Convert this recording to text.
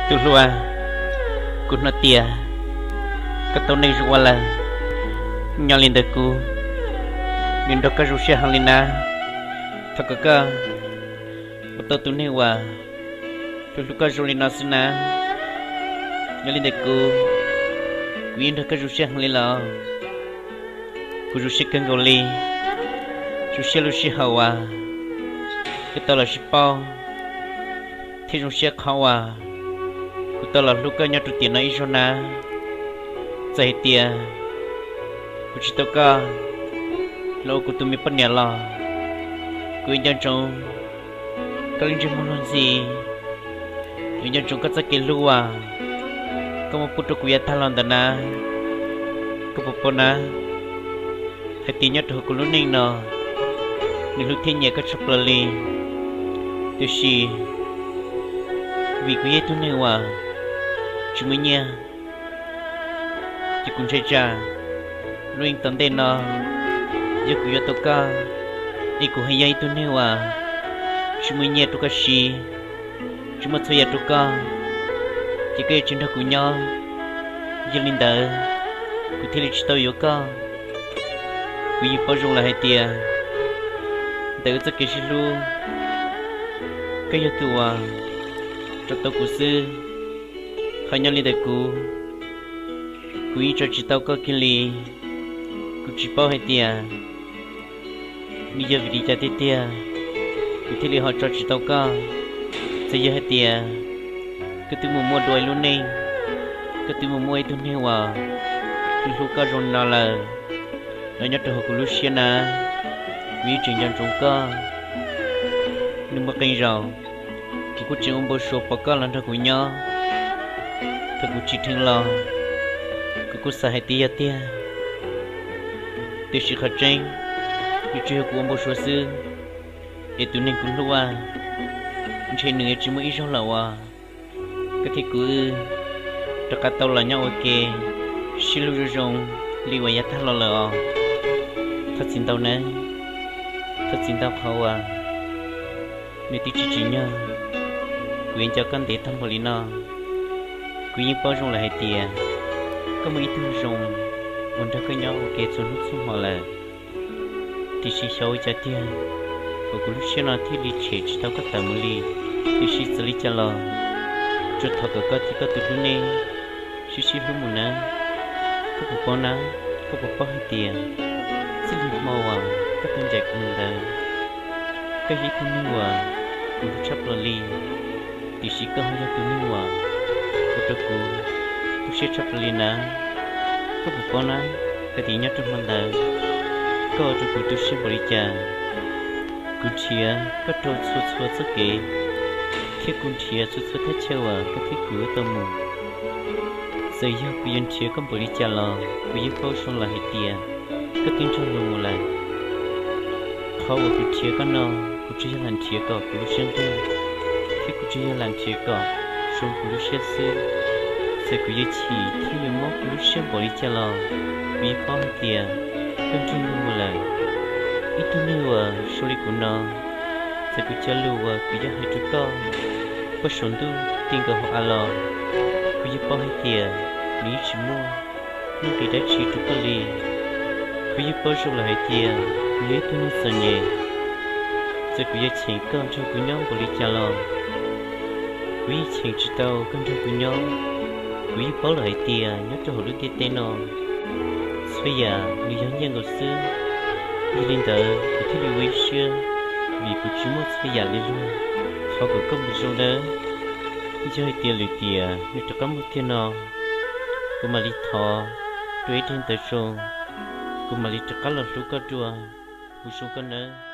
Tus hluas, kuv hnov tias koj tau neeg zoo ua lawm, nyob li ntawm kuv, nws nrog koj zoo siab heev li na. Thov kom koj ua tau tus neeg uas hlub hlub koj zoo li no xwb na. Nyob li ntawm kuv, kuv yeej nrog koj zoo siab heev li los. Kuv zoo siab kawg nkaus li, zoo siab lub sij hawm uas koj tau los sib paub, thiab zoo siab qhov uas kuv tau los hlub koj nyob rau tiam no ib zaug na. Txawm hais tias kuv tsis tau koj los ua kuv tus me poj niam los, kuv nco ntsoov koj lub ntsej muag luag ntxhi, kuv nco ntsoov koj txoj kev hlub uas koj muab pub rau kuv yav tag los ntawm na. Koj puas paub na, hais tias nyob rau hauv kuv lub neej no, nws hlub thiab nyiam koj tshaj plaws li. Tiam sis vim kuv yog ib tug neeg uas tsis muaj nyiaj, ces kuv ntshai tsam lub neej tom ntej no yog kuv yuav tau koj, es kuv heev yog ib tug neeg uas tsis muaj nyiaj rau koj siv, tsis muaj txhua yam rau koj, ces koj yuav tsis nrog kuv nyob. Yog li ntawd, kuv thiaj li tsis tau yuav koj. Kuv yeej paub zoo lawm hais tias ntawm wb txoj kev sib hlub, koj yog tus uas tso tau kuv xwb. Qhov nyob li ntawm kuv, kuv yeej tso tsis tau koj kiag li. Kuv tsis paub hais tias nws yog vim li cas tiag tiag, kuv thiaj li ho tso tsis tau koj. Txawm yog hais tias koj twb mus muaj dua ib lub neej, koj twb mus muaj ib tug neeg uas hlub koj zoo li no lawm, los nyob rau hauv kuv lub siab na, kuv yeej tseem nco ntsoov koj. Nws muaj qee zaus, kuv kuj tseem ua npau suav pom koj los nrog kuv nyob. Thaum kuv tsim dheev los, kuv kuj xav hais tias yog tiag, tiam sis qhov tseeb, nws tsuas yog kuv ua npau suav xwb. Es tus neeg kuv hlub, ntshe nws yuav tsis muaj ib zaug lawm uas koj thiab kuv wb rov qab tau los nyob ua ke sib hlub zoo zoo li uas yav tag los lawm os. Thov txim ntau nawb, thov txim ntau qhov uas nws twb tsis tsim nyog kuv yuav nco koj ntev tag npaum li no. Kuv yeej paub zoo lawm hais tias koj muaj ib tug zoo uas nrog koj nyob ua ke txhua hnub txhua hmo lawm. Tiam sis xyov ua cas tiag uas kuv lub siab no thiaj li tshem tsis tau koj tawm mus li. Tiam sis txawm li cas los tsuas thov kom koj thiab koj tus hlub nej sib sib hlub mus nawb. Koj puas paub na, koj puas paub hais tias txij li hmo uas koj tau ncaim kuv mus ntawd, koj yog ib tug neeg uas kuv hlub tshaj plaws li, tiam sis koj ho yog tus neeg uas ua rau kuv tu siab tshaj plaws li na. Koj puas paub na, hais tias nyob rau hmo ntawd koj ua rau kuv tu siab npaum li cas. Kuv nrhiav koj rau txhua txhua txoj kev, thiab kuv nrhiav txhua txhua thaj chaw uas koj thiab kuv tau mus. Txawm yog kuv yuav nrhiav koj npaum li cas los kuv yeej paub zoo lawm hais tias koj twb nrog luag mus lawm. Qhov uas kuv nrhiav koj no, kuv tsuas yog lam nrhiav kom kuv lub siab ntuj, thiab kuv tsuas yog lam nrhiav kom zoo kuv lub siab xwb. Txawm kuv yuav chim thiab yuav mob kuv lub siab npaum li cas los kuv yeej paub hais tias koj nrog luag mus lawm. Ib tug neeg uas zoo li kuv no, txawm kuv cov lus uas kuv yuav hais rau koj, koj saum ntuj ti nkaus hauv av los, kuv yeej paub hais tias nws yeej tsis muaj nuj nqis dab tsi rau koj li. Kuv yeej paub zoo lawm hais tias kuv yog ib tug neeg txom nyem. Txawm kuv yuav cheem koj nrog kuv nyob npaum li cas los, kuv yeej cheem tsis tau koj nrog kuv nyob. Kuv yeej paub lawm hais tias nyob rau hauv lub ntiaj teb no, txhua yam nws yog nyiaj nkaus xwb. Yog li ntawd kuv thiaj li ua ib siab, vim kuv tsis muaj txhua yam li luag. Thov kom koj mus zoo nawb. Yog hais tias lwm tiam nws rov qab muaj tiag no, kuv mam li thov dua ib daim ntawv zoo, kuv mam li rov qab los hlub koj dua. Mus zoo koj nawb.